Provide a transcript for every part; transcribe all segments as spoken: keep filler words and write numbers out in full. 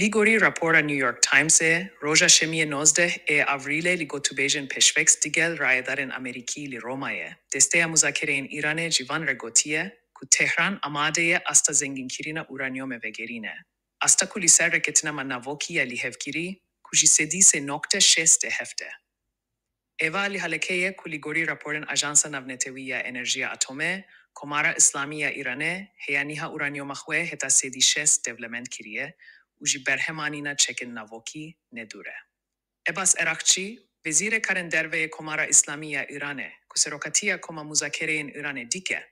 Li gorî rapora New York Timesê, roja şemiyê nozdeh ê Avrîlê li gotûbêjên pêşvex digel rayedarên Amerîkî li Romayê, desteya muzakereyên Îranê ji van re gotiye ku Tehran amade ye asta zengînkirina uranyomê vegerîne. Asta ku li ser reketina ma navokî ya lihevkirî, ku ji sedî sê nokte şêst ê heft e. Eva li halekê ye ku li gorî raporên Ajansa Navnetewî ya Enerjiya Atomê, Komara Îslamî ya Îranê heya niha uranyoma xwe heta sedî şêst dewlemend kiriye û ji berhemanîna çekên navokî nedûr e. Ebas Erakçî, Wezîrê Karên Derve yê Komara Îslamî ya Îranê, ku serokatiya koma muzakereyên Îranê dike,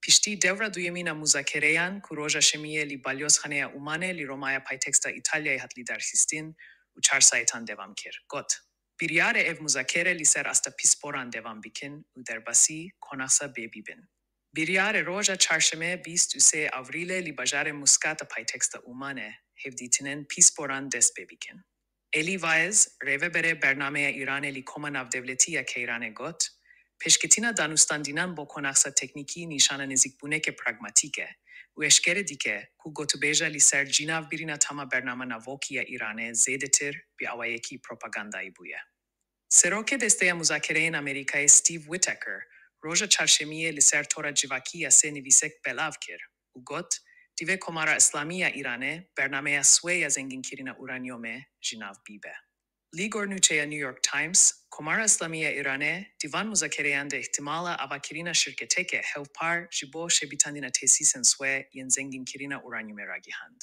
piştî dewra duyemîn a muzakereyan ku roja şemiyê li Balyozxaneya Umanê li Romaya paytexta Îtalyayê hat lidarxistin û çar saetan devam kir, got, Biryar e ev muzakere li ser asta pisporan devam bikin û derbasî konaxa bê bibin. Biryar e roja çarşemê bîst û sê Avrîlê li bajarê Muscat a paytexta Umanê hevdîtinên pisporan dest pê bikin. Elî Vaez, rêveberê bernameya Îranê li Koma Navdewletî ya Keyranê got, Pêşketina danûstandînan bo konaxa teknîkî nîşana nêzîkbûneke pragmatîk e û eşkere dike ku gotûbêja li ser cinavbirina tama bernama navokî ya Îranê zêdetir bi awayekî propagandayî bûye. Serokê Desteya Muzakereyên Amerîkayê Steve Whitaker roja çarşemiyê li ser tora civakî ya sê nivîsek belav kir û got, Divê Komara Îslamî ya Îranê bernameya swê ya zengînkirina uranyomê ji nav bîbe. Li gor nûçeya New York Times, Komara Îslamî ya Îranê di van muzakereyan de îhtimala avakirina şirketeke hevpar ji bo şebitandina tesîsên swê yên zengînkirina uranyomê ragihand.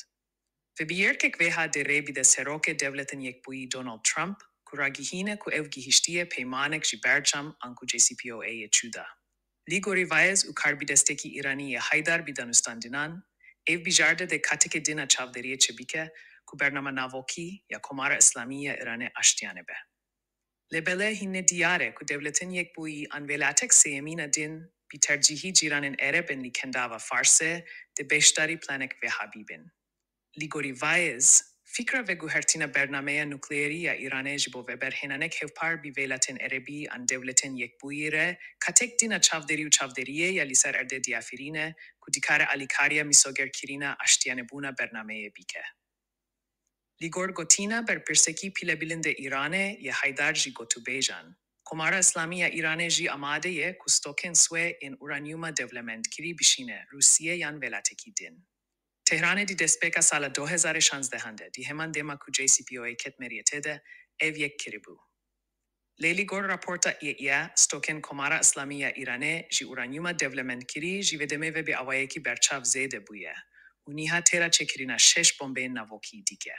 Vebiyerkek vêha dê rê bide Serokê Dewletên Yekbûyî Donald Trump, ku ragihîne ku ew gihiştiye peymanek ji ber çam anku J C P O A yê çû da. Li gorî Vaez û karbidestekî Îranî yê haydar bi danûstandinan, ev bijarde dê kateke din a çavderiyê çêbike ku bernama navokî ya Komara Îslamî ya Îranê aştiyane be. Lê belê hîn ne diyar e ku Dewletên Yekbûyî an welatek sêyemîn a din bi tercîhî cîranên Ereb ên li Kendava Farsê dê beşdarî planek vêha bibin. Li gorî Vaez, fikra veguhertina bernameya nukleerî ya Îranê ji bo veberhênanek hevpar bi welatên Erebî an Dewletên Yekbûyî re katek din a çavderî û çavderiyê ya li ser erdê diyafirîn e ku dikare alîkariya misogerkirina aştiyanebûna bernameyê bike. Li gor gotina berpirsekî pilebilind ê Îranê yê haydar ji gotûbêjan, Komara Îslamî ya Îranê jî amade ye ku stokên swê ên uranyuma dewlemendkirî bişîne Rûsiyê yan welatekî din. Tehranê di destpêka sala du hezar û şanzdehan de, di heman dema ku J C P O A ket meriyetê de, ev yek kiribû. Lê li gor raporta Y Y A, stokên Komara Îslamî ya Îranê ji uranyuma dewlemendkirî ji vê demê ve bi awayekî berçav zêde bûye û niha têra çêkirina şeş bombeyên navokî dike.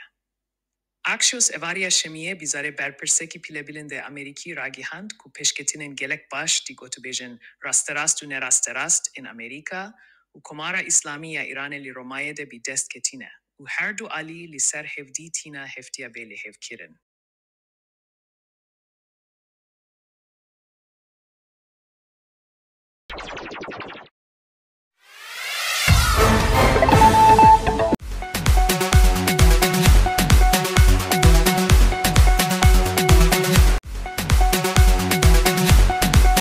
Axios êvariya şemiyê bi zarê berpirsekî pilebilind ê Amerîkî ragihand ku pêşketinên gelek baş di gotûbêjên rasterast û nerasterast ên Amerîka û Komara Îslamî ya Îranê li Romayê de bi dest ketine û her du alî li ser hevdîtina heftiya bê lihevkirin.